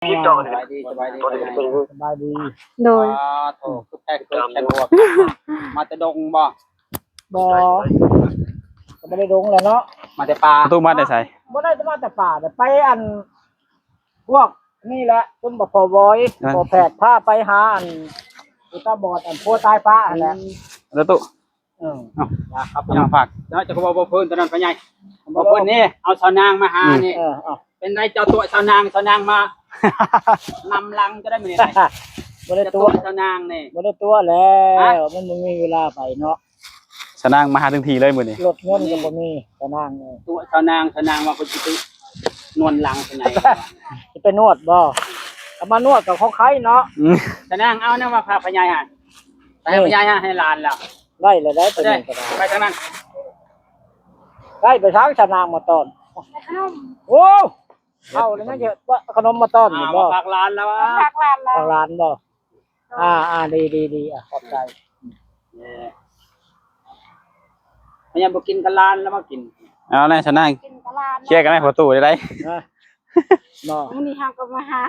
ສະບາຍດີ ສະບາຍດີ ສະບາຍດີ ສະບາຍດີ ໂດຍ ອ່າ ໂທ ຄືແພກເກີດແຂນຫົວ ມາແຕ່ດົງບໍ່? ບໍ່ ກໍບໍ່ໄດ້ດົງແຫຼະເນາະ ມາແຕ່ປ່າ ປະຕູມາແຕ່ໃສ? ບໍ່ໄດ້ ມາແຕ່ປ່າ ໄປອັນ ພວກນີ້ແຫຼະ ຊຸມບໍ່ພໍບອຍ ອ່າ ພໍແພກ ພາໄປຫາອັນ ຜູ້ຕາບອດ ອັນຜົວຕາຍປ້າຫັ້ນແຫຼະ ອືມ ແລ້ວຕຸ ເອີ ເອົາ ຢາກເອົາໄປນຳຜັກ ເຈົ້າກໍເວົ້າບໍ່ເພິ່ນຕອນນັ້ນ ພໍ່ໃຫຍ່ ບໍ່ເພິ່ນນີ້ ເອົາສາວນາງມາຫາ ອືມ ນີ້ ເອີ ເອົາ ເປັນໃດເຈົ້າຕົວະສາວນາງ ສາວນາງມາ ນຳຫຼັງຈະໄດ້ມື້ນີ້ ບໍ່ໄດ້ຕົວະ ສາວນາງນີ້ ບໍ່ໄດ້ຕົວະແລ້ວ ຮະ ມັນບໍ່ມີເວລາໄປເນາະ ສາວນາງມາຫາເຖິງທີ່ເລີຍມື້ນີ້ ລົດຍົນກໍບໍ່ມີ ສາວນາງເອີຍ ຕົວະສາວນາງ ສາວນາງວ່າເພິ່ນຊິໄປນວດຫຼັງ ສາວນາງ ຊິໄປນວດບໍ່? ກໍມານວດກັບຂອງໃຄເນາະ ອືມ ສາວນາງ ເອົາແນວວ່າພາພໍ່ໃຫຍ່ຫັ້ນ ໄປໃຫ້ ເອີ ຍາຍ ໃຫ້ຫຼານແລ້ວ ໄດ້ແລ້ວ ໄດ້ ໄປເລີຍ ໄປທາງນັ້ນ ໄດ້ໄປທາງສະໜາມມາຕອນ ໂອ້ ເອົາແລ້ວ ຍັງຈະຂະໜົມມາຕອນຢູ່ບໍ່? ຝາກຫຼານແລ້ວ ຝາກຫຼານແລ້ວ ຝາກຫຼານບໍ່? ອ່າ ອ່າ ດີ ດີ ດີ ອ່າ ຂອບໃຈ ເອີ ພະຍາບໍ່ກິນກັບຫຼານແລ້ວມາກິນ ເອົາແນ່ ສະໜາງ ກິນກັບຫຼານ ເຄຍກັນແນ່ ພໍ່ຕູ້ໄດ້ ຮະ ບໍ່ ມື້ນີ້ເຮົາກໍມາຫາ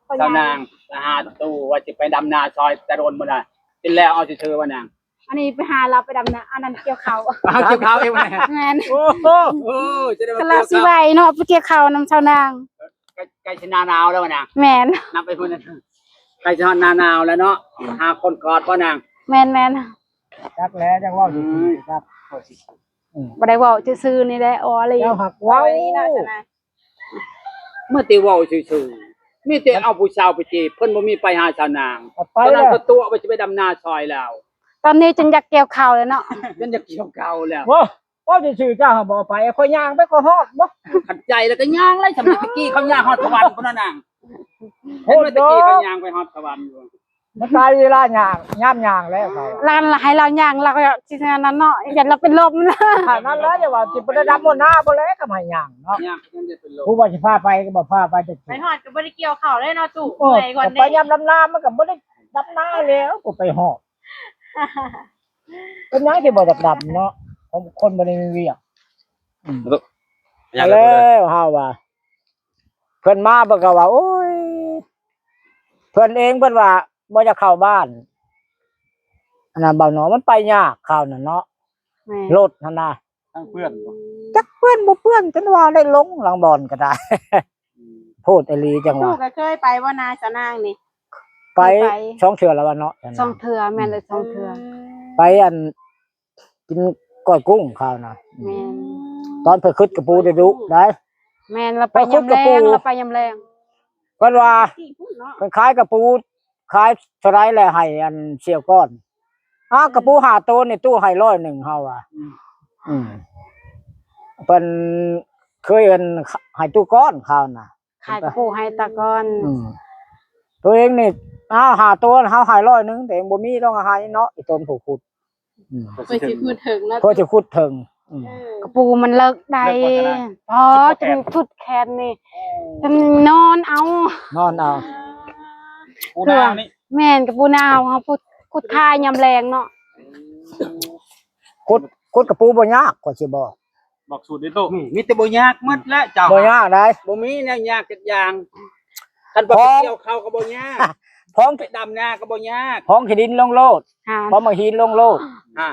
ສາວນາງ ມາຫາຕູ້ວ່າຊິໄປດຳນາຊ່ອຍ ແຕ່ດົນມື້ນະ ກິນແລ້ວເອົາຊື່ໆວ່ານາງ ອັນນີ້ໄປຫາລາວໄປດຳນາ ອັນນັ້ນກ່ຽວເຂົ້າ ເອົາກ່ຽວເຂົ້າເອງ ແມ່ນ ໂອ້ໂຫ ໂອ້ ຈະໄດ້ມາກ່ຽວເຂົ້າ ລາວຊິໄຫວເນາະ ໄປກ່ຽວເຂົ້ານຳຊາວນາງ ໃກ້ ໃກ້ຊິໜ້າໜາວແລ້ວນາງ ແມ່ນ ນັບໄປພຸ້ນນະ ໃກ້ຊິຮອດໜ້າໜາວແລ້ວເນາະ ຫາຄົນກອດບໍ່ນາງ ແມ່ນໆ ຈັກແຫຼະ ຈັກເວົ້າຊື່ໆ ອືມ ຈັກ ອືມ ບໍ່ໄດ້ເວົ້າຊື່ໆນີ້ແຫຼະ ອໍລີ ເຈົ້າຮັກເວົ້າ ເວົ້າອີ່ຫຼີເນາະ ເຈົ້ານະ ມີແຕ່ເວົ້າຊື່ໆ ມີແຕ່ເອົາຜູ້ສາວໄປຈີບ ເພິ່ນບໍ່ມີໄປຫາສາວນາງ ເອົາໄປ ຕອນນັ້ນ ແລ້ວ ກໍຕົວະວ່າຊິໄປດຳນາຊ່ອຍລາວ ຕອນນີ້ຈົນຢາກກ່ຽວເຂົ້າແລ້ວເນາະ ຈົນຢາກກ່ຽວເຂົ້າແລ້ວ ໂອ້ ເວົ້າຊື່ໆ ເຈົ້າຫາບໍ່ໄປ ຂ້ອຍຍ່າງໄປກໍຮອດບໍ່? ຄັນໃຈແລ້ວກໍຍ່າງແຫຼະ ຊ່ຳແຕ່ກີ້ເຂົາຍ່າງຮອດສະຫວັນພຸ້ນນະນາງ ໂອ້ ເຫັນວ່າແຕ່ກີ້ເຂົາຍ່າງໄປຮອດສະຫວັນຢູ່ ມັນຕາຍເວລາຍ່າງ ຍາມຍ່າງແລ້ວເຂົາ ລາວໃຫ້ລາວຍ່າງ ລາວກໍຊິນັ້ນເນາະ ຢ້ານລາວເປັນລົມ ນັ້ນແຫຼະ ຢ່າວ່າຊິບໍ່ໄດ້ດຳຫົວໜ້າບໍ່ແລ້ວ ກໍໃຫ້ຍ່າງເນາະ ຍ່າງກໍຍັງໄດ້ເປັນລົມ ຜູ້ວ່າຊິພາໄປກໍບໍ່ພາໄປຈັກ ໄປຮອດກໍບໍ່ໄດ້ກ່ຽວເຂົ້າເລີຍເນາະ ຕູ້ ເອີ ເມື່ອຍກ່ອນ ໄປ ເດ້ ຍາມດຳນາມັນກໍບໍ່ໄດ້ດຳນາແລ້ວ ກໍໄປຮອດ ເປັນຫຍັງຊິບໍ່ຢາກດຳເນາະ ຄົນບໍ່ໄດ້ມີວຽກ ອືມ ແລ້ວເຮົາວ່າ ເພິ່ນມາເພິ່ນກໍວ່າ ໂອ້ຍ ເພິ່ນເອງເພິ່ນວ່າບໍ່ຢາກເຂົ້າບ້ານ ອັນນັ້ນ ເບົາໜໍ ມັນໄປຍາກຄາວນັ້ນເນາະ ແມ່ນ ລົດຫັ້ນນະ ທັງເພື່ອນບໍ່? ຈັກເປື້ອນບໍ່ເປື້ອນ ຈົນວ່າໄດ້ລົງຫຼັງບ່ອນກໍໄດ້ ອືມ ໂພດອີ່ຫຼີ ຈັ່ງວ່າ ຕູ້ກໍເຄີຍໄປບໍ່ນາສາວນາງນີ້? ໄປ ເຄີຍໄປ ສອງເທື່ອແລ້ວວະເນາະ ສອງເທື່ອ ແມ່ນເລີຍ ສອງເທື່ອ ເອີ ໄປອັນ ກິນກ້ອຍກຸ້ງຄາວນະ ແມ່ນ ຕອນເພິ່ນຂຸດກະປູໄດ້ດຸໄດ໋ ແມ່ນ ລາວໄປຍາມແລງ ລາວໄປຍາມແລງ ເພິ່ນວ່າ ເພິ່ນຂາຍກະປູ ຂາຍເທົ່າໃດແລ້ວໃຫ້ອັນສ່ຽວກ່ອນ ອ້າວ ກະປູຫ້າໂຕນີ້ຕູ້ໃຫ້ຮ້ອຍໜຶ່ງ ເຮົາວ່າ ອືມ ອືມ ເພິ່ນເຄີຍອັນ ໃຫ້ຕູ້ກ່ອນຄາວນະ ຂາຍກະປູໃຫ້ຕາກ່ອນ ອືມ ໂຕເອງນີ້ ອ້າວ ຫ້າໂຕເຮົາໃຫ້ຮ້ອຍໜຶ່ງ ໂຕເອງບໍ່ມີຕ້ອງໃຫ້ເນາະ ອີ່ຕົນຜູ້ຂຸດ ອືມ ເພື່ອຊິຂຸດເຖິງເນາະ ເພື່ອຊິຂຸດເຖິງ ອືມ ເອີ ກະປູມັນເລິກໄດ໋ ເລິກບໍ່ ອໍ ຈົນສຸດແຂນນີ້ ເອີ ຈົນນອນເອົາ ນອນເອົາ ປູນານີ້ ແມ່ນ ກະປູນາ ເຮົາ ເຮົາຂຸດ ຂຸດຄາຍາມແລງເນາະ ຂຸດ ຂຸດກະປູບໍ່ຍາກ ຂ້ອຍຊິບອກ ບອກສູດເດ້ຕູ້ ອືມ ມີແຕ່ບໍ່ຍາກໝົດແຫຼະເຈົ້າ ບໍ່ຍາກໃດ໋ ບໍ່ມີແນວຍາກຈັກຢ່າງ ຄັນບໍ່ໄປກ່ຽວເຂົ້າກໍບໍ່ຍາກ ພ້ອມ ໄປດຳນາກໍບໍ່ຍາກ ພ້ອມຂີ້ດິນລົງໂລດ ພ້ອມໝາກຫີນລົງໂລດ ຮະ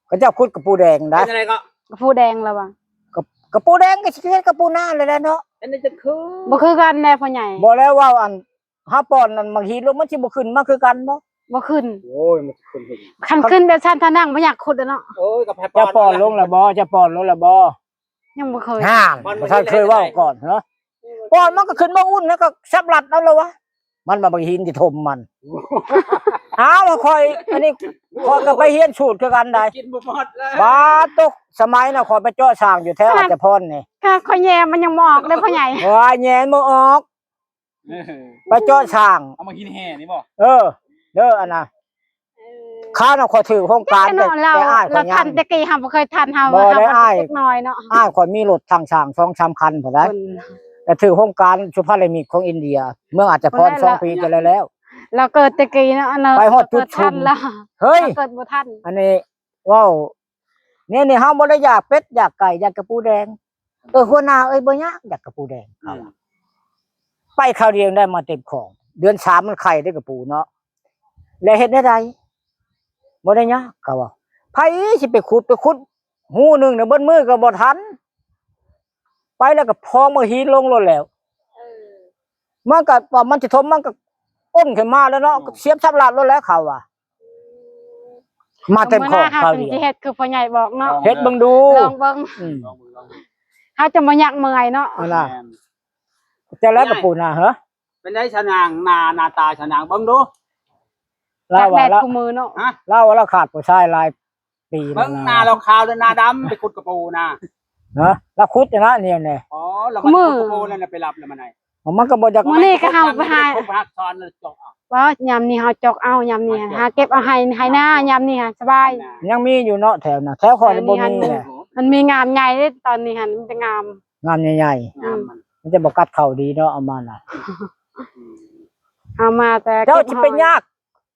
ເຂົາເຈົ້າຂຸດກະປູແດງໄດ໋ ເປັນຈັ່ງໃດກໍ ກະປູແດງລະວ່າ ກະ ກະປູແດງກໍຊິເຮັດກະປູນາແຫຼະເນາະ ອັນນີ້ຈະຄື ບໍ່ຄືກັນແດ່ພໍ່ໃຫຍ່ ບໍ່ແລ້ວເວົ້າອັນ ເຮົາປ້ອນອັນໝາກຫີນລົງ ມັນຊິບໍ່ຂຶ້ນມາຄືກັນບໍ່? ບໍ່ຂຶ້ນ ໂອ້ຍ ມັນຊິຂຶ້ນ ຄັນຂຶ້ນແບບຊັ້ນ ຖ້ານັ່ງບໍ່ຢາກຂຸດແລ້ວເນາະ ໂອ້ຍ ກໍໃຫ້ປ້ອນ ເຈົ້າປ້ອນລົງແລ້ວບໍ່? ເຈົ້າປ້ອນລົງແລ້ວບໍ່? ຍັງບໍ່ເຄີຍ ຫັ້ນ ບໍ່ທັນເຄີຍເວົ້າກ່ອນເນາະ ປ້ອນມັນກໍຂຶ້ນມາອຸ່ນ ແລ້ວກໍສັບລັດເອົາແລ້ວວະ ມັນວ່າບັກຫີນຊິຖົມມັນ ອ້າວ ຂ້ອຍ ອັນນີ້ ຂ້ອຍກໍໄປຮຽນສູດຄືກັນໄດ໋ ກິນບໍ່ໝົດເລີຍ ບາດຕົກ ສະໄໝນະ ຂ້ອຍໄປເຈາະຊ່າງຢູ່ແຖວ ຂະໜາດ ອັດຈະພອນນີ້ ຂະໜາດຂ້ອຍແຍມມັນຍັງບໍ່ອອກເດ້ພໍ່ໃຫຍ່ ໂອ້ຍ ແຍມບໍ່ອອກ ເອີ ໄປເຈາະຊ່າງ ເອົາມາກິນແຫ່ນີ້ບໍ່? ເອີ ເດີ ອັນນ່າ ເອີ ຄາວນະ ຂ້ອຍຖືກໂຮງການ ແຕ່ ແຕ່ອ້າຍຂ້ອຍຍັງ ແຕ່ກີ້ເຮົາບໍ່ເຄີຍທັນ ເຮົາ ບໍ່ໄດ້ ເຮົາເດັກນ້ອຍເນາະ ອ້າຍຂ້ອຍມີລົດທັງຊ່າງສອງສາມຄັນພຸ້ນໃດ໋ ແຕ່ຖືກໂຮງການສຸພາເລມິກຂອງອິນເດຍ ເມືອງອັດຈະພອນ ສອງປີຈະແລ້ວ ລາວເກີດແຕ່ກີ້ເນາະ ໄປຮອດຈຸດຊຸມ ເຮີ້ຍ ເກີດບໍ່ທັນ ອັນນີ້ເວົ້າ ນີ້ ນີ້ເຮົາບໍ່ໄດ້ຢາກເປັດຢາກໄກ່ ຢາກກະປູແດງ ເອີ ຫົວໜ້າເອີຍ ບໍ່ຍາກ ຢາກກະປູແດງ ອືມ ເຂົາວ່າ ໄປຄາວດຽວໄດ້ມາເຕັມຂອງ. ເດືອນສາມມັນໄຂ່ເດ້ກະປູເນາະ ແລ້ວເຮັດແນວໃດ? ບໍ່ໄດ້ຍາກ ເຂົາວ່າ. ໃຜຊິໄປຂຸດ ໄປຂຸດຮູໜຶ່ງນະ ເບິດມື້ກໍບໍ່ທັນ. ໄປແລ້ວກໍພອງເອົາຫີນລົງໂລດແລ້ວ. ເອີ ມັນກໍວ່າມັນຊິຖົມ ມັນກໍກົ້ນຂຶ້ນມາແລ້ວເນາະ ອືມ ສຽບສັບລາດໂລດແລ້ວ ເຂົາວ່າ. ມາເຕັມຂອງຄາວດຽວ. ມື້ໜ້າເຮົາຈຶ່ງຊິເຮັດຄືພໍ່ໃຫຍ່ບອກເນາະ ເຮັດເບິ່ງດູ ລອງເບິ່ງ ອືມ ລອງເບິ່ງ ລອງເບິ່ງ ເຮົາຈະບໍ່ຍາກເມື່ອຍເນາະ. ອັນນ່າ ແມ່ນ ຈັ່ງໃດກະປູນະ ເຮີ ເປັນໃດຊາວນາງ ໜ້າ ໜ້າຕາຊາວນາງເບິ່ງດູ. ລາວວ່າລາວ ລາວວ່າລາວຂາດຜູ້ຊາຍຫຼາຍປີແລ້ວ ເບິ່ງໜ້າລາວຂາວແລະໜ້າດຳ ໄປຂຸດກະປູນະ ເນາະ ລາວຂຸດຢູ່ນະ ນີ້ແນ່. ອໍ ລາວມາຂຸດກະປູແລ້ວນະ ໄປລັບແລ້ວມາໄດ໋. ມັນກໍບໍ່ຢາກ ມື້ນີ້ກໍເຮົາໄປຫາ ບໍ່ ຍາມນີ້ເຮົາຈອກເອົາ ຍາມນີ້ຫາເກັບເອົາໄຮ່ ໄຮ່ນາ ຍາມນີ້ຫາສະບາຍ. ຍັງມີຢູ່ເນາະແຖວນະ ແຖວຂ້ອຍບໍ່ມີແຫຼະ. ມັນມີງາມໃຫຍ່ເດ້ ຕອນນີ້ຫັ້ນມີແຕ່ງາມ ງາມໃຫຍ່ໆ ອືມ ມັນຈະບໍ່ກັດເຂົ້າດີເນາະ ເອົາມານະ. ເອົາມາແຕ່ ເຈົ້າຊິໄປຍາກ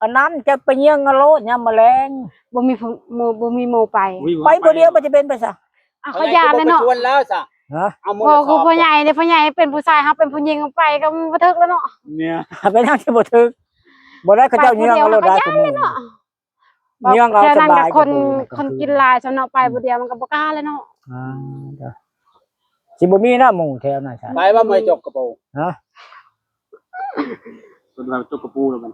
ອັນນັ້ນ ເຈົ້າໄປເຍືອງເອົາໂລດຍາມມະແລງ. ບໍ່ມີຜູ້ ໝູ່ ບໍ່ມີໝູ່ໄປ ໄປຜູ້ດຽວມັນຈະເປັນໄປຊະ. ເອົາ ເຂົາຢ້ານແລ້ວເນາະ ຊວນແລ້ວຊະ ຮະ ເອົາໝູ່ ພໍ່ໃຫຍ່ເດ້ ພໍ່ໃຫຍ່ເປັນຜູ້ຊາຍ ເຮົາເປັນຜູ້ຍິງໄປກໍບໍ່ຖືກແລ້ວເນາະ. ເປັນຫຍັງຊິບໍ່ຖືກ ບໍ່ໄດ້ ເຂົາເຈົ້າເຍືອງເອົາໂລດໄດ້ ເຍືອງເອົາສະບາຍ. ຄົນ ຄົນກິນຫຼາຍຊະເນາະ ໄປຜູ້ດຽວມັນກໍບໍ່ກ້າແລ້ວເນາະ. ອ່າ ຊິບໍ່ມີນະໝູ່ແຖວນັ້ນຊະ ໄປວ່າເມື່ອຍຈົກກະປູ ຮະ ເພິ່ນວ່າຈົກກະປູແລ້ວມັນ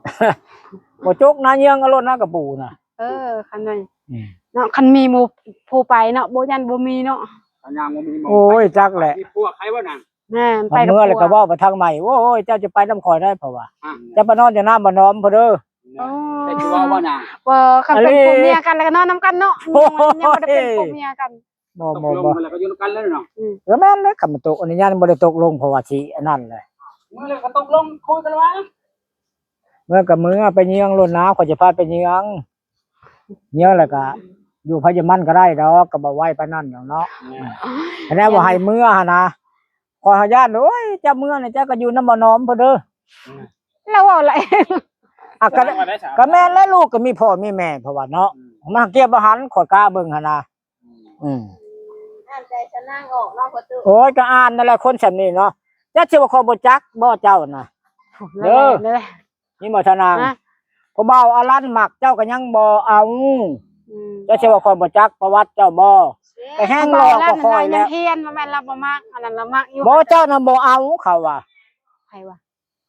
ບໍ່ຈົກນະ ເຍືອງເອົາໂລດນະກະປູນະ. ເອີ ຄັນນັ້ນ ອືມ ເນາະ ຄັນມີໝູ່ຜູ້ໄປເນາະ ບໍ່ຢ້ານບໍ່ມີເນາະ. ຄັນຍ່າງບໍ່ມີໝູ່ ໂອ້ຍ ຈັກແຫຼະ ມີພວກໃຜບໍ່ນະ. ແມ່ນ ໄປກັບເມື່ອແລ້ວກໍເວົ້າໄປທາງໃໝ່ ໂອ້ຍ ເຈົ້າຈະໄປນຳຂ້ອຍໄດ້ ເພາະວ່າ ອ່າ ຈະໄປນອນຢູ່ນຳບໍ່ນອມພຸ້ນເດີ. ເອີ ແຕ່ຊິເວົ້າວ່ານະ ບໍ່ ຄັນເປັນ ອັນນີ້ ຜົວເມຍກັນແລ້ວກໍນອນນຳກັນເນາະ. ໂອ້ຍ ຍັງບໍ່ໄດ້ເປັນຜົວເມຍກັນ ບໍ່ ຕົກລົງ ບໍ່ ແລ້ວກໍຢູ່ນຳກັນເລີຍເນາະ. ອືມ ກໍແມ່ນແຫຼະ ຄັນມັນຕົກ ອະນຸຍາດບໍ່ໄດ້ຕົກລົງ ເພາະວ່າຊິອັນນັ້ນແຫຼະ. ເມື່ອແລ້ວກໍຕົກລົງຄຸຍກັນວ່າ ເມື່ອກໍເມື່ອ ໄປເຍືອງໂລດນາ ຂ້ອຍຈະພາໄປເຍືອງ. ເຍືອງແລ້ວກໍຢູ່ໃຜຢູ່ມັນກໍໄດ້ດອກ ກໍບໍ່ໄວປານນັ້ນດອກເນາະ. ອືມ ແນວວ່າໃຫ້ເມືອຫັ້ນນະ ຂ້ອຍຫາຢ້ານ ໂອ້ຍ ເຈົ້າເມືອນີ້ເຈົ້າກໍຢູ່ນຳໝໍໜອມພຸ້ນເດີ. ອືມ ລາວເວົ້າຫຼາຍ ອ່ະ ກໍ ກໍແມ່ນແຫຼະ ລູກກໍມີພໍ່ມີແມ່ ເພາະວ່າເນາະ. ອືມ ມາກຽບບໍ່ຫັນ ຂ້ອຍກະເບິ່ງຫັ້ນນະ. ອືມ ອ່ານໃຈຊະນາງອອກເນາະພໍ່ຕູ້. ໂອ້ຍ ກໍອ່ານນັ້ນແຫຼະ ຄົນຊ່ຳນີ້ເນາະ. ຈັກຊິວ່າຂ້ອຍບໍ່ຈັກບໍ່ເຈົ້ານະ ເດີ. ນີ້ບໍ່ຊະນາງ ຜູ້ບ່າວອາລັນມັກເຈົ້າກໍຍັງບໍ່ເອົາ. ອືມ ເຈົ້າຊິວ່າຂ້ອຍບໍ່ຈັກປະຫວັດເຈົ້າບໍ່? ກໍແຮງຫຼອກກວ່າຂ້ອຍແລ້ວ. ຍັງຮຽນ ບໍ່ແມ່ນລາວບໍ່ມັກ ອັນນັ້ນລາວມັກຢູ່. ບໍ່ ເຈົ້ານະບໍ່ເອົາ ເຂົາວ່າ. ໃຜວ່າ?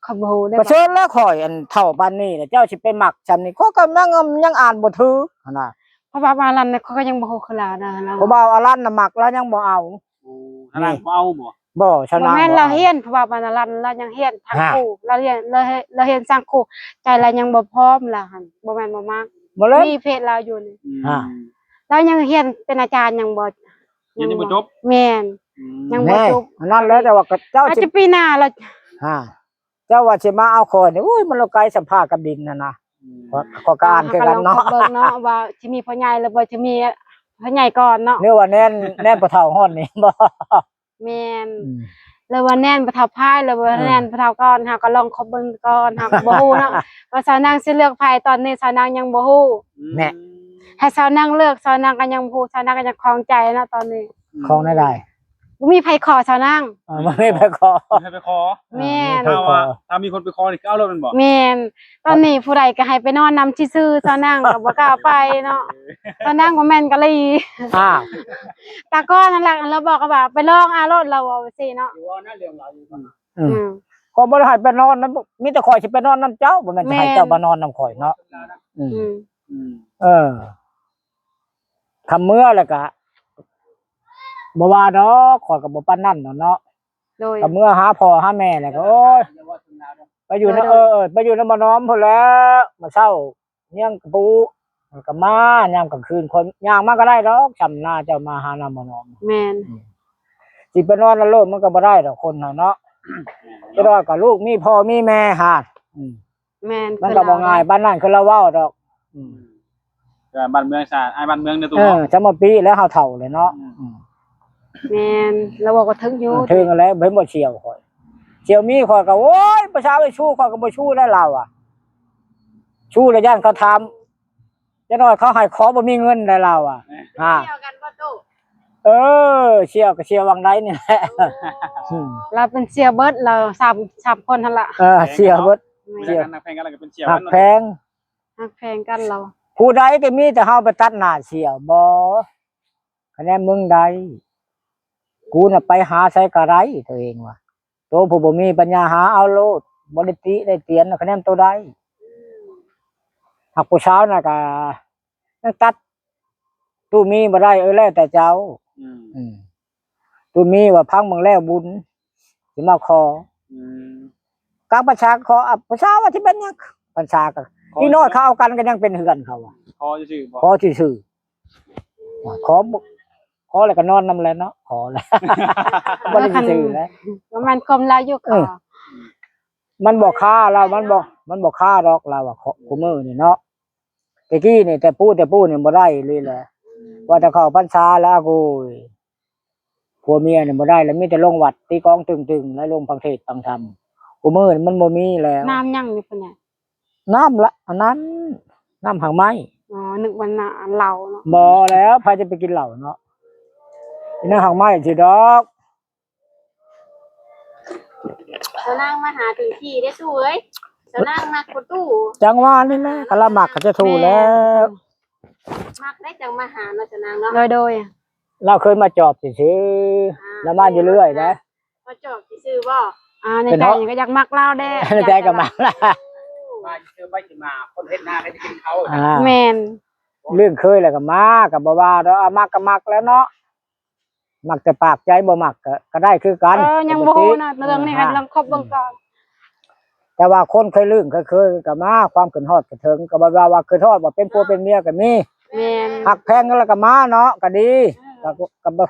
ຂ້ອຍບໍ່ຮູ້ເດ້. ປະເຊີນແລ້ວ ຂ້ອຍອັນເຖົ້າປານນີ້ແລ້ວ ເຈົ້າຊິໄປມັກຊ່ຳນີ້ ຂ້ອຍກໍຍັງ ຍັງອ່ານບໍ່ຖືກຫັ້ນນະ. ເພາະວ່າອາລັນນະ ຂ້ອຍກໍຍັງບໍ່ຮູ້ຄືລາວນະ. ຜູ້ບ່າວອາລັນນະມັກ ລາວຍັງບໍ່ເອົາ. ໂອ້ ທາງນັ້ນບໍ່ເອົາບໍ່? ບໍ່ ຊະນາງບໍ່ເອົາ. ບໍ່ແມ່ນລາວຮຽນ ເພາະວ່າອັນອາລັນລາວຍັງຮຽນທາງຄູ ລາວຮຽນ ລາວຮຽນ ລາວຮຽນສ້າງຄູ ໃຈລາວຍັງບໍ່ພ້ອມ ລາວຫັ້ນ ບໍ່ແມ່ນບໍ່ມັກ ມີເພດລາວຢູ່ນີ້. ອືມ ລາວຍັງຮຽນເປັນອາຈານຍັງບໍ່ ຮຽນຍັງບໍ່ຈົບ. ແມ່ນ ອືມ ຍັງບໍ່ຈົບ. ແນ່ ອັນນັ້ນແຫຼະ ແຕ່ວ່າເຈົ້າ ອາດຈະປີໜ້າລະ. ເຈົ້າວ່າຊິມາເອົາຂ້ອຍນີ້ ໂອ້ຍ ມັນລະໄກສຳພາກັບດິນຫັ້ນນະ. ອືມ ຂ້ອຍກໍອ່ານຄືກັນເນາະ ເບິ່ງເນາະ ວ່າຊິມີພໍ່ໃຫຍ່ ຫຼືວ່າຊິມີພໍ່ໃຫຍ່ກ່ອນເນາະ ຫຼືວ່າແນນ ແນນພໍ່ເຖົ້າຮອດນີ້ບໍ່? ແມ່ນ ອືມ ຫຼືວ່າແນນພໍ່ເຖົ້າພາຍ ຫຼືວ່າ ເອີ ແນນພໍ່ເຖົ້າກ່ອນ ເຮົາກໍລອງຄົບເບິ່ງກ່ອນ ເຮົາກໍບໍ່ຮູ້ເນາະ ວ່າສາວນາງຊິເລືອກໃຜ ຕອນນີ້ສາວນາງຍັງບໍ່ຮູ້. ແນ່ ໃຫ້ສາວນາງເລືອກ ສາວນາງກໍຍັງບໍ່ຮູ້ ສາວນາງກໍຍັງຂ້ອງໃຈເນາະຕອນນີ້. ອືມ ຂອງໃດໆ ບໍ່ມີໃຜຂໍສາວນາງ. ເອີ ບໍ່ມີໃຜຂໍ ບໍ່ມີໃຜໄປຂໍ. ແມ່ນ ຖ້າວ່າ ຖ້າມີຄົນໄປຂໍນີ້ກໍເອົາໂລດແມ່ນບໍ່? ແມ່ນ ຕອນນີ້ຜູ້ໃດກໍໃຫ້ໄປນອນນຳຊື່ໆ ສາວນາງກໍບໍ່ກ້າໄປເນາະ. ສາວນາງບໍ່ແມ່ນກະລີ. ອ້າວ ຕາກ່ອນນັ້ນລະ ລາວບອກວ່າໄປລອງເອົາໂລດ ລາວເວົ້າຈັ່ງຊີ້ເນາະ. ອືມ ອືມ ຂ້ອຍບໍ່ໄດ້ໃຫ້ໄປນອນນຳ ມີແຕ່ຂ້ອຍຊິໄປນອນນຳເຈົ້າ ບໍ່ແມ່ນຊິໃຫ້ເຈົ້າມານອນນຳຂ້ອຍເນາະ. ອືມ ອືມ ອືມ ເອີ ຄັນເມືອແລ້ວກະບໍ່ວ່າດອກ ຂ້ອຍກໍບໍ່ປານນັ້ນດອກເນາະ. ໂດຍ ກໍເມືອຫາພໍ່ຫາແມ່ແລ້ວກໍ ໂອ້ຍ ໄປຢູ່ນຳ ໂດຍ ເອີ ໄປຢູ່ນຳໝໍໜອມພຸ້ນແຫຼະ. ມາເຊົ້າຍັງກະປູ ມັນກໍມາ ຍາມກາງຄືນ ຂ້ອຍຍ່າງມາກໍໄດ້ດອກ ຊ່ຳນາເຈົ້າມາຫານຳໝໍໜອມ. ແມ່ນ ອືມ ຊິໄປນອນນຳໂລດມັນກໍບໍ່ໄດ້ດອກ ຄົນເຮົາເນາະ. ແມ່ນ ຈະໄດ້ກໍລູກມີພໍ່ມີແມ່ຫາ ອືມ ແມ່ນ ມັນກໍບໍ່ງ່າຍປານນັ້ນ ຄືລາວເວົ້າດອກ. ອືມ ແຕ່ບ້ານເມືອງຊາດ ອ້າຍບ້ານເມືອງເດີ. ເອີ ສະມາປີແລ້ວເຮົາເຖົ້າແລ້ວເນາະ. ອືມ ອືມ ແມ່ນ ລາວເວົ້າກໍຖືກຢູ່ ເອີ ຖືກແລ້ວ. ເຫັນບໍ່ ສ່ຽວຂ້ອຍ ສ່ຽວມີຂ້ອຍກໍ ໂອ້ຍ ປະຊາໄປຊູ້ ຂ້ອຍກໍບໍ່ຊູ້ແລ້ວລາວອະ. ຊູ້ແລ້ວຢ້ານເຂົາຖາມ ຈັກໜ້ອຍເຂົາໃຫ້ຂໍບໍ່ມີເງິນໄດ໋ລາວອະ. ຮະ ດຽວກັນບໍ່ຕູ້? ເອີ ສ່ຽວກໍສ່ຽວຫວ່າງໃດນີ້ແຫຼະ. ລາວເປັນສ່ຽວເບິດ ລາວສາມ ສາມຄົນຫັ້ນລະ. ເອີ ສ່ຽວເບິດ. ແມ່ນ ເວລາການຮັກແພງກັນ ລາວກໍເປັນສ່ຽວ ຮັກແພງ ຮັກແພງກັນລາວ. ຜູ້ໃດກໍມີແຕ່ເຮົາໄປຕັດໜ້າສ່ຽວບໍ່? ຄະແນນມຶງໄດ້ ກູນະໄປຫາໃສກໍໄດ້ ໂຕເອງວ່າ ໂຕຜູ້ບໍ່ມີປັນຍາຫາເອົາໂລດ ບໍ່ໄດ້ຕິໄດ້ຕຽນ ຄະແນນໂຕໄດ້. ຫາກຜູ້ສາວນະກະຍັງຕັດຕູ້ມີບໍ່ໄດ້ ເອີ ແລ້ວແຕ່ເຈົ້າ. ອືມ ອືມ ຕູ້ມີວ່າພັງເບິ່ງແລ້ວບຸນ ຊິມາຂໍ. ອືມ ກາງພັນສາຂໍ ອາ ຜູ້ສາວວ່າຊິເປັນຫຍັງ ພັນສາກໍ ອີນ້ອຍເຂົາເອົາກັນກໍຍັງເປັນເຮືອນເຂົາ ຂໍຊື່ໆ ຂໍຊື່ໆ. ຂໍ ຂໍແລ້ວກໍນອນນຳແຫຼະເນາະ ຂໍແລ້ວ ບໍ່ໄດ້ຊື່ແຫຼະ. ບໍ່ແມ່ນຄວາມລາວຢູ່ ເອີ ມັນບໍ່ຄາລາວ ມັນບໍ່ ມັນບໍ່ຄາດອກລາວວ່າ ຂ- ຄູ່ມື້ນີ້ເນາະ. ແຕ່ກີ້ນີ້ ແຕ່ປູ້ແຕ່ປູ້ນີ້ບໍ່ໄດ້ອີ່ຫຼີແຫຼະ ວ່າແຕ່ເຂົ້າພັນສາແລ້ວ ໂອ້ຍ ຜົວເມຍນີ້ບໍ່ໄດ້ແລ້ວ ມີແຕ່ລົງວັດຕີກອງຕຶງໆ ແລະ ລົງຟັງເທດຟັງທຳ. ຄູ່ມື້ນີ້ມັນບໍ່ມີແລ້ວ. ນ້ຳຫຍັງຢູ່ພຸ້ນນະ? ນ້ຳລະ ອັນນັ້ນ ນ້ຳຫາກໄມ້. ອໍ ນຶກວ່ານ້ຳເຫຼົ້າເນາະ. ບໍ່ແລ້ວ ໃຜຈະໄປກິນເຫຼົ້າເນາະ ນ້ຳຫາກໄມ້ຊີ້ດອກ. ສາວນາງມາຫາເຖິງທີ່ເດ້ຕູ້ເອີຍ ສາວນາງມັກບໍ່ຕູ້? ຈັ່ງວ່ານີ້ແຫຼະ ຄັນລາວມັກກໍຈະໂທແລ້ວ. ມັກໄດ້ຈັ່ງມາຫາເນາະ ສາວນາງເນາະ. ໂດຍ ໂດຍ ລາວເຄີຍມາຈອບຊື່ໆ ອ່າ ລາວມາຢູ່ເລື້ອຍເດ້. ມາຈອບຊື່ໆບໍ່? ອ່າ ໃນໃຈນີ້ກໍຢາກມັກລາວແດ່ ໃນໃຈກໍມັກລາວ ມາຊື່ໆ ໄປຊິມາ ຄົນເຮັດນາກໍຈະກິນເຂົາ. ອ່າ ແມ່ນ ເລື່ອງເຄີຍແລ້ວກໍມາ ກໍບໍ່ວ່າດອກ ມັກກໍມັກແລ້ວເນາະ. ມັກແຕ່ປາກ ໃຈບໍ່ມັກກໍ ກໍໄດ້ຄືກັນ. ເອີ ຍັງບໍ່ຮູ້ນະ ເລື່ອງນີ້ ເອີ ໃຫ້ລອງຄົບເບິ່ງກ່ອນ. ແຕ່ວ່າຄົນເຄີຍລຶ້ງເຄີຍໆ ກໍມາ ຄວາມຄິດຮອດກໍເຖິງ ກໍບໍ່ວ່າ ວ່າຄິດຮອດວ່າເປັນຜົວເປັນເມຍກໍມີ. ແມ່ນ ຮັກແພງກັນແລ້ວກໍມາເນາະ ກໍດີ. ເອີ ກໍ ກໍບໍ່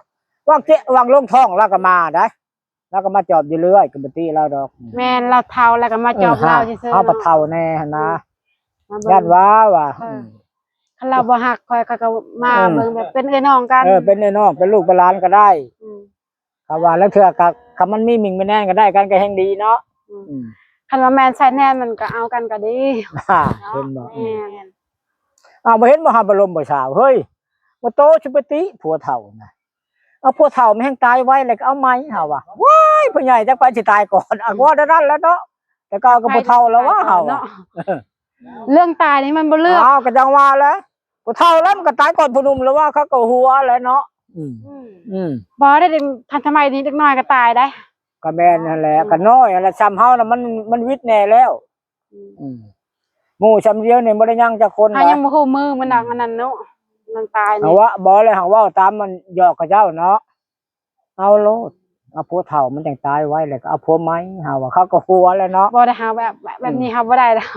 ຫວ່າງເຈະຫວ່າງລົງທ້ອງລາວກໍມາໄດ໋ ລາວກໍມາຈອບຢູ່ເລື້ອຍ ກໍບໍ່ຕິລາວດອກ. ແມ່ນ ລາວເຖົ້າແລ້ວກໍມາຈອບ ເອີ ລາວຊື່ໆ ເຮົາກໍເຖົ້າແດ່ຫັ້ນນະ. ອືມ ຢ້ານວ່າ ວ່າ ເອີ ອືມ ຄັນລາວບໍ່ຮັກຂ້ອຍ ຂ້ອຍກໍມາ ອືມ ເບິ່ງແບບເປັນເອື້ອຍນ້ອງກັນ. ເອີ ເປັນເອື້ອຍນ້ອງ ເປັນລູກເປັນຫຼານກໍໄດ້. ອືມ ເຂົາວ່າລາງເທື່ອກໍ ຄັນມັນມີມິ່ງມີແນນກໍໄດ້ກັນ ກໍແຮ່ງດີເນາະ. ອືມ ອືມ ຄັນວ່າແມ່ນໃສ່ແນນມັນກໍເອົາກັນກໍດີ. ເຫັນບໍ່? ແມ່ນ ອ້າວ ບໍ່ເຫັນບໍ່ ຫາບໍ່ລົມບໍ່ສາວ ເຮີ້ຍ ບໍ່ໂຕຊິໄປຕິຜົວເຖົ້ານະ. ເອົາ ຜູ້ເຖົ້າມັນແຮ່ງຕາຍໄວ ແລ້ວກໍເອົາໃໝ່ ເຮົາວ່າ. ວ້າຍ ຜູ້ໃຫຍ່ຈັກໃຜຊິຕາຍກ່ອນ ອາ ກໍເທົ່ານັ້ນແຫຼະເນາະ. ແຕ່ເກົ່າກໍຜູ້ເຖົ້າແລ້ວວ່າ ເຮົາ ເລື່ອງຕາຍນີ້ມັນບໍ່ເລືອກ. ອ້າວ ກໍຈັ່ງວ່າແຫຼະ ຜູ້ເຖົ້າແລ້ວມັນກໍຕາຍກ່ອນຜູ້ໜຸ່ມແລ້ວວ່າ ເຂົາກໍຫົວແຫຼະເນາະ. ອືມ ອືມ ອືມ ບໍ່ໄດ້ ທັນສະໄໝນີ້ເດັກນ້ອຍກໍຕາຍໄດ໋. ກໍແມ່ນຫັ້ນແຫຼະ ອືມ ກໍນ້ອຍຫັ້ນແຫຼະ ຊ່ຳເຮົານະ ມັນ ມັນວິດແດ່ແລ້ວ. ອືມ ອືມ ໝູ່ຊ່ຳດຽວນີ້ບໍ່ໄດ້ຍັງຈັກຄົນ. ເຮົາຍັງບໍ່ຮູ້ມື້ມັນດອກ ອືມ ອັນນັ້ນເນາະ ເລື່ອງຕາຍນີ້. ເຮົາວ່າບໍ່ແລ້ວ ເຮົາເວົ້າຕາມມັນຫຍອກເຂົາເຈົ້າເນາະ. ເອົາໂລດ ເອົາຜົວເຖົ້າມັນຈັ່ງຕາຍໄວ ແລ້ວກໍເອົາຜົວໃໝ່ ເຮົາວ່າ ເຂົາກໍຫົວແລ້ວເນາະ. ບໍ່ໄດ້ ເຮົາແບບ ແບບນີ້ ອືມ ເຮົາບໍ່ໄດ້ດອກ.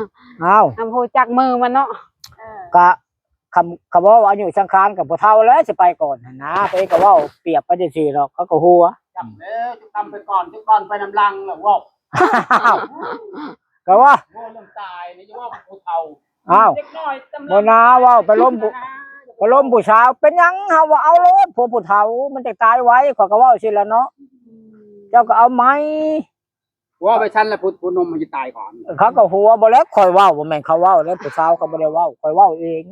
ອ້າວ ເຮົາຮູ້ຈັກມື້ມັນເນາະ. ເອີ ກະ ຄຳ ຄຳເວົ້າອາຍຸສັງຂານກັບຜູ້ເຖົ້າແຫຼະ ຊິໄປກ່ອນຫັ້ນນະ. ໂຕເອງກໍເວົ້າປຽບໄປຈັ່ງຊີ້ດອກ ເຂົາກໍຫົວ. ຈັບເດີ ຈຸກຕຳໄປກ່ອນ ຈຸກກ່ອນໄປນຳຫຼັງແລ້ວເວົ້າ. ກໍວ່າ ເວົ້າເລື່ອງຕາຍນີ້ ຢ່າເວົ້າຜູ້ເຖົ້າ. ອ້າວ ເດັກນ້ອຍຈຳນຳ ບໍ່ນາເວົ້າໄປລົມຜູ້ ໄປລົມຜູ້ສາວ ເປັນຫຍັງ ເຮົາວ່າເອົາໂລດ ຜົວຜູ້ເຖົ້າມັນຈະຕາຍໄວ ຂ້ອຍກໍເວົ້າຊີ້ແຫຼະເນາະ. ເຈົ້າກໍເອົາໃໝ່ ເວົ້າໄປຊັ້ນລະ ຜູ້ ຜູ້ໜຸ່ມມັນຈະຕາຍກ່ອນ. ເຂົາກໍຫົວ ບໍ່ແລ້ວ ຂ້ອຍເວົ້າ ບໍ່ແມ່ນເຂົາເວົ້າເດ້ ຜູ້ສາວເຂົາບໍ່ໄດ້ເວົ້າ ຂ້ອຍເວົ້າເອງ.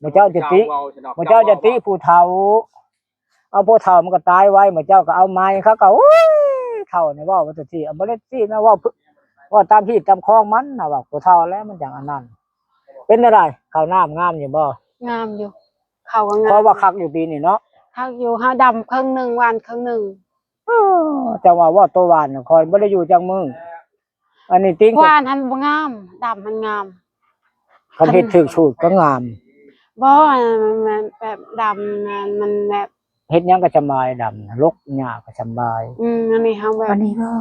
ໝູ່ເຈົ້າຈະຕິ ໝູ່ເຈົ້າຈະຕິຜູ້ເຖົ້າ ເອົາຜູ້ເຖົ້າມັນກໍຕາຍໄວ ໝູ່ເຈົ້າກໍເອົາໃໝ່. ເຂົາກໍ ໂອ້ຍ ເຖົ້ານີ້ເວົ້າວ່າຈັ່ງຊີ້ ເອົາ ບໍ່ໄດ້ຕິນະ ເວົ້າ ເວົ້າຕາມຮີດຕາມຄອງມັນນະ ວ່າຜູ້ເຖົ້າແລ້ວມັນຈັ່ງອັນນັ້ນ. ເປັນແນວໃດ ເຂົ້ານ້ຳງາມຢູ່ບໍ່? ງາມຢູ່ ເຂົ້າກໍງາມ ເພາະວ່າຄັກຢູ່ປີນີ້ເນາະ. ຄັກຢູ່ ເຮົາດຳເຄິ່ງໜຶ່ງ ຫວ່ານເຄິ່ງໜຶ່ງ. ເອີ ຈັ່ງວ່າ ວ່າໂຕຫວ່ານຂ້ອຍບໍ່ໄດ້ຢູ່ຈັກມື້. ອັນນີ້ຕິງ ຫວ່ານຫັ້ນບໍ່ງາມ ດຳຫັ້ນງາມ. ຄັນເຮັດຖືກສູດກໍງາມ. ບໍ່ ມັນ ມັນແບບດຳ ມັນ ມັນແບບ ເຮັດຫຍັງກໍສະບາຍ ດຳນະ ລົກຫຍ້າກໍສະບາຍ. ອືມ ອັນນີ້ເຮົາແບບ ອັນນີ້ບໍ່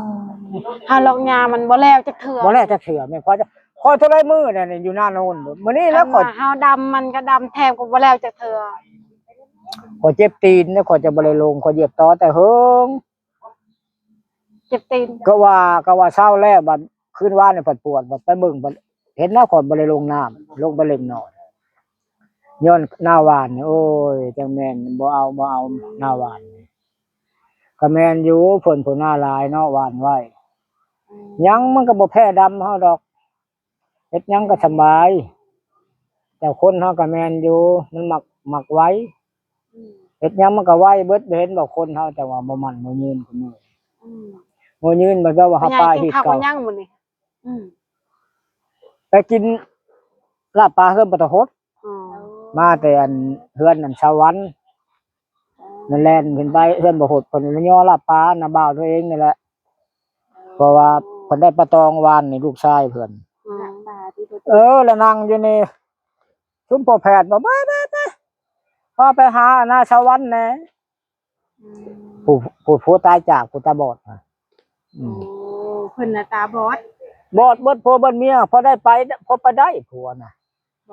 ເຮົາລົກຫຍ້າມັນບໍ່ແລ້ວຈັກເທື່ອ ບໍ່ແລ້ວຈັກເທື່ອ. ແມ່ນຂ້ອຍ ຂ້ອຍເທົ່າໃດມື້ແລ້ວນີ້ ຢູ່ນາໂນນ ມື້ນີ້ແລ້ວຂ້ອຍ ຄັນວ່າເຮົາດຳ ມັນກໍດຳແທບກໍບໍ່ແລ້ວຈັກເທື່ອ. ຂ້ອຍເຈັບຕີນແລ້ວ ຂ້ອຍຈະບໍ່ໄດ້ລົງ ຂ້ອຍຢຽບຕໍແຕ່ເຫິງ. ເຈັບຕີນ ກໍວ່າ ກໍວ່າເຊົາແລ້ວ ບັດຄືນວານນີ້ພັດປວດ ບັດໄປເບິ່ງ ບັດເຫັນແລ້ວ ຂ້ອຍບໍ່ໄດ້ລົງນ້ຳ ລົງໄປເລັກນ້ອຍ ຍ້ອນນາຫວ່ານນີ້. ໂອ້ຍ ຈັ່ງແມ່ນ ບໍ່ເອົາ ບໍ່ເອົານາຫວ່ານນີ້. ກໍແມ່ນຢູ່ ເພິ່ນຜູ້ນາຫຼາຍເນາະ ຫວ່ານໄວ້. ອືມ ຫຍັງມັນກໍບໍ່ແພ້ດຳເຮົາດອກ ເຮັດຫຍັງກໍສະບາຍ. ແຕ່ຄົນເຮົາກໍແມ່ນຢູ່ ມັນມັກ ມັກໄວ. ອືມ ເຮັດຫຍັງມັນກໍໄວເບິດ ບໍ່ເຫັນບໍ່ຄົນເຮົາ ແຕ່ວ່າບໍ່ໝັ້ນບໍ່ຍືນ ອືມ ບໍ່ຍືນ ບໍ່ແປວ່າເຮົາປາເຮັດເກົ່າ. ກິນເຂົ້າກັນຫຍັງມື້ນີ້? ອືມ ໄປກິນລາບປາເຮືອນປະຕະຫົດ ອືມ ມາແຕ່ອັນເຮືອນອັນຊາວວັນ ນັ້ນແລ່ນຂຶ້ນໄປເຮືອນບໍ່ຫົດ ເພິ່ນລະຍໍລາບປານະ ບ່າວຕົວເອງນີ້ແຫຼະ ເພາະວ່າເພິ່ນໄດ້ປາຕອງວານນີ້ ລູກຊາຍເພິ່ນ ອືມ ເອີ ລະນັ່ງຢູ່ນີ້ ຊຸມພໍ່ແພດບອກ ໄປໆໆ ພາໄປຫາອັນນາສະຫວັນແດ່ ອືມ ຜູ້ ຜູ້ ຜົວຕາຍຈາກ ຜູ້ຕາບອດນະ ອືມ ໂອ້ ເພິ່ນນະຕາບອດ ບອດເບິດຜົວເບິດເມຍ ພໍໄດ້ໄປ ພໍໄປໄດ້ຜົວນະ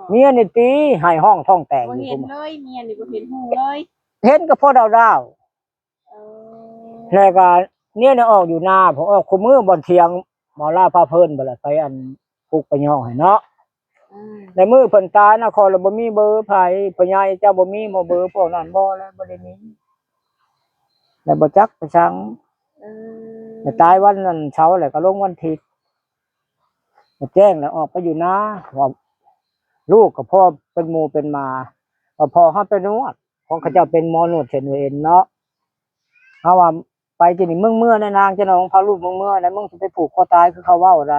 ເມຍນີ້ຕີ ໄຫ້ຮ້ອງທ້ອງແຕກ ບໍ່ເຫັນເລີຍ ເມຍນີ້ບໍ່ເຫັນຮູ້ເລີຍ ເຫັນກໍພໍດາວໆ ເອີ ແລ້ວກໍເມຍນີ້ອອກຢູ່ນາ ເພິ່ນອອກຄູ່ມື້ ບ່ອນຖຽງໝໍລາວພາເພີນ ບໍ່ລະໄປອັນປຸກໄປຍ້ອງໃຫ້ເນາະ ອືມ ໃນມື້ເພິ່ນຕາຍນະ ຂ້ອຍລະບໍ່ມີເບີໃຜ ພໍ່ໃຫຍ່ເຈົ້າບໍ່ມີບໍ່ເບີພວກນັ້ນບໍ່ ແລະບໍ່ໄດ້ມີ ແລະບໍ່ຈັກໄປສັງ ເອີ ແລະຕາຍວັນນັ້ນເສົາ ແລະກໍລົງວັນທິດ ແລະແຈ້ງ ແລະອອກໄປຢູ່ນາ ວ່າລູກກໍພໍເປັນໝູ່ເປັນໝາ ວ່າພໍ່ເຮົາໄປນວດ ຂອງເຂົາເຈົ້າເປັນໝໍນວດເສັ້ນເອັນເນາະ ເຮົາວ່າ ໄປທີ່ນີ້ ມຶງເມືອແດ່ນາງ ຈະໜອງ ພາລູກມຶງເມືອແດ່ ມຶງຊິໄປຜູກຄໍຕາຍຄືເຂົາເວົ້າໃດ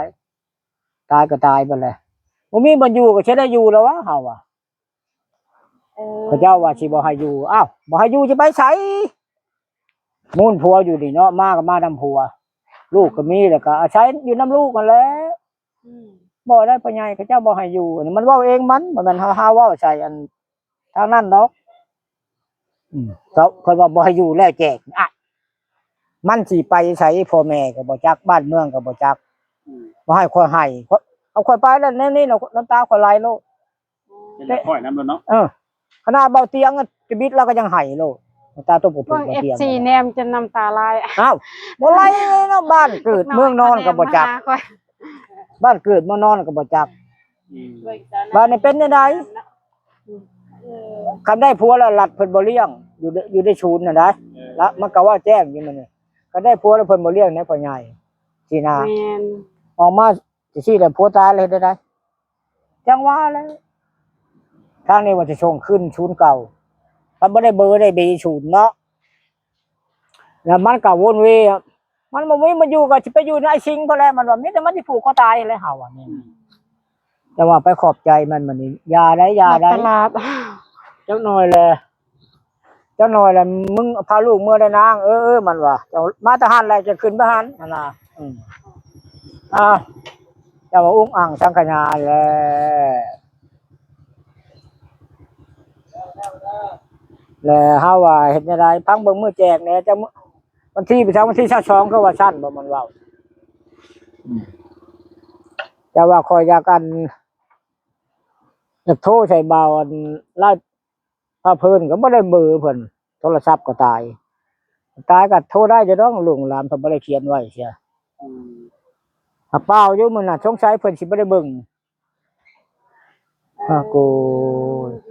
ຕາຍກໍຕາຍໄປແລ້ວ ບໍ່ມີບ່ອນຢູ່ກໍຊິໄດ້ຢູ່ແລ້ວວະ ເຮົາວ່າ ເອີ ເຂົາເຈົ້າວ່າຊິບໍ່ໃຫ້ຢູ່ ອ້າວ ບໍ່ໃຫ້ຢູ່ຊິໄປໃສ ມູນຜົວຢູ່ນີ້ເນາະ ມາກໍມານຳຜົວ ລູກກໍມີ ແລ້ວກໍອາໄສຢູ່ນຳລູກຫັ້ນແຫຼະ ອືມ ບໍ່ໄດ້ ພໍ່ໃຫຍ່ເຂົາເຈົ້າບໍ່ໃຫ້ຢູ່ ອັນນີ້ມັນເວົ້າເອງມັນ ບໍ່ແມ່ນເຮົາ ເຮົາເວົ້າໃສ່ອັນ ທາງນັ້ນດອກ ອືມ ເຂົາ ເພິ່ນວ່າບໍ່ໃຫ້ຢູ່ແລ້ວແຈກ ອະ ມັນຊິໄປໃສ ພໍ່ແມ່ກໍບໍ່ຈັກ ບ້ານເມືອງກໍບໍ່ຈັກ ອືມ ບໍ່ໃຫ້ຂ້ອຍໃຫ້ ເອົາຂ້ອຍໄປແລ້ວ ແນວນີ້ນະ ນ້ຳຕາຂ້ອຍໄຫຼໂລດ ເປັນແລ້ວຂ້ອຍນຳໂລດເນາະ ເອີ ຂະໜາດເບົາຕຽງຈະບິດລາວກໍຍັງໄຫ້ໂລດ ນ້ຳຕາຕົກປະປຸ ເບິ່ງ ເອັຟຊີ ເບົາຕຽງ ແນມຈົນນ້ຳຕາໄຫຼ ອ້າວ ບໍ່ໄຫຼເນາະ ບ້ານເກີດເມືອງນອນກໍບໍ່ຈັກ ບ້ານເກີດເມືອງນອນກໍບໍ່ຈັກ ອືມ ບ້ານນີ້ເປັນແນວໃດ? ຄັນໄດ້ຜົວແລ້ວລັດເພິ່ນບໍ່ລ້ຽງ ຢູ່ ຢູ່ໃນສູນຫັ້ນໃດ ເອີ ລະມັນກໍເວົ້າແຈ້ງຢູ່ມື້ນີ້ ຄັນໄດ້ຜົວແລ້ວເພິ່ນບໍ່ລ້ຽງໃນພໍ່ໃຫຍ່ຊີ້ນະ ແມ່ນ ອອກມາຊີ້ແລ້ວ ຜົວຕາຍແລ້ວເຮັດແນວໃດ? ຈັ່ງວ່າແຫຼະ ທາງນີ້ວ່າຊິສົ່ງຄືນສູນເກົ່າ ຄັນບໍ່ໄດ້ເບີໄດ້ບີສູນເນາະ ແລ້ວມັນກໍວົນເວ ມັນບໍ່ມີມັນຢູ່ ກໍຊິໄປຢູ່ໃນໄອ້ສິງພຸ້ນແຫຼະ ມັນວ່າ ມີແຕ່ມັນຊິຜູກຄໍຕາຍແຫຼະ ເຮົາວ່ານີ້ ອືມ ແຕ່ວ່າໄປຂອບໃຈມັນ ມັນນີ້ ຢ່າໄດ໋ ຢ່າໄດ໋ ຕະຫຼາດ ຈັກໜ່ອຍແຫຼະ ຈັກໜ່ອຍແຫຼະ ມຶງພາລູກເມືອໄດ້ນາງ ເອີ ເອີ ມັນວ່າ ເຈົ້າມາແຕ່ຫັ້ນແຫຼະ ຈະຂຶ້ນໄປຫັ້ນ ຫັ້ນນະ ອືມ ອ້າວ ເຈົ້າວ່າອຸກອັ່ງສັງຂະຫຍາແຫຼະ ແລະເຮົາວ່າເຮັດແນວໃດ ຟັງເບິ່ງມື້ແຈກແດ່ ຈັກມື້ ວັນທີ ໄປທາງວັນທີຊາວສອງ ຄືວ່າຊັ້ນບໍ່ ມັນເວົ້າ ອືມ ເຈົ້າວ່າຂ້ອຍຢາກ ອັນ ຢາກໂທໃສ່ບ່າວ ອັນ ລາວ ພາເພິ່ນກໍບໍ່ໄດ້ເບີເພິ່ນ ໂທລະສັບກໍຕາຍ ຕາຍກໍໂທໄດ້ຢູ່ດອກ ລູກຫຼານເພິ່ນບໍ່ໄດ້ຂຽນໄວ້ເສຍ ອືມ ຫາເປົ່າຢູ່ມື້ນັ້ນ ສົງໄສເພິ່ນຊິບໍ່ໄດ້ເບິ່ງ ເອີ ອາໂກຍ